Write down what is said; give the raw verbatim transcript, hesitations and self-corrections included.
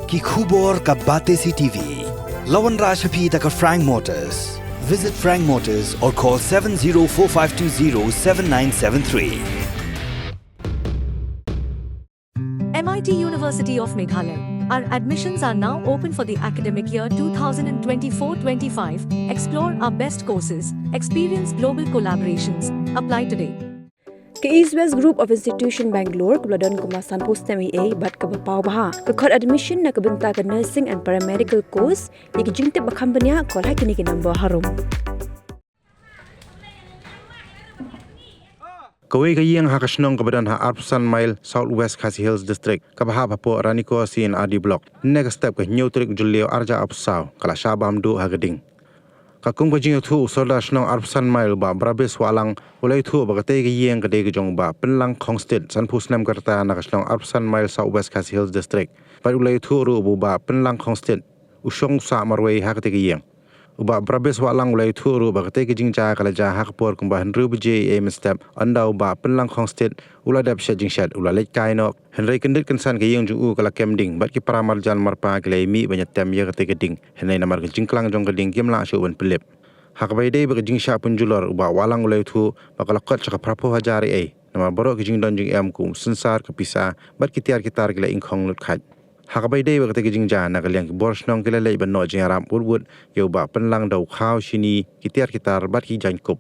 Ki khubor ka Batesi TV. La wanrah sha phi da ka Frank Motors. Visit Frank Motors or call seven zero four five two zero seven nine seven three. M I T University of Meghalaya. Our admissions are now open for the academic year two thousand twenty-four twenty-five. Explore our best courses, experience global collaborations. Apply today. Ka East West Group of Institution Bangalore kaba la don kumba sanphew snem eiei bad kaba paw bha ka khot admission na ka bynta ka nursing and paramedical course. Ïa ki jingtip ba kham bniah, call ha kine ki number harum. Kawei ka ïing ha ka shnong kaba don ha arphew san mile South West Khasi Hills District kaba hap hapoh Ranikor C and R D Block, ne ka step ka hynñiew tarik Jylliew arhajar arphew saw ka la shah bam duh ha ka ding. Ka kum ka jingïathuh, u Sordar shnong arphew san mile u Bah Brabis Wahlang u la ïathuh ba katei ka ïing ka dei ka jong u Bah Pynlang Khongstit, sanphew snem ka rta, na ka shnong arphew san mile South West Khasi Hills District. Bad u la ïathuh ruh ba u Bah Pynlang Khongstit u shong u sah marwei ha katei ka ïing. U Bah Brabis Wahlang u la ïathuh ruh ba katei ka jingjia ka la jia ha ka por kumba hynriew baje eiei mynstep, ynda u Bah Pynlang Khongstit u la dep shet jingshet, u la leit kai noh. Hynrei kyndit kynsan ka ïing jong u ka la kem ding bad ki para marjan marpa ki la ïamih ban ïatem ïa katei ka ding. Hynrei namar ka jingklang jong ka ding kim lah shuh ban pynlip. Ha kaba ïadei bad ka jingshah pynjulor, u Bah Wahlang u la ïathuh ba ka la kot sha ka phraphew hajar eiei, namar baroh ki jingdon jingem kum u synsar, ka pisa bad ki tiar ki tar ki la ingkhong lut kheit. Ha kaba ïadei bad katei ka jingjia, na ka liang ki bor shnong ki la leit ban noh jingïarap wut wut ïa u Bah Pynlang da u khaw, shini, ki tiar ki tar bad ki jaiñkup.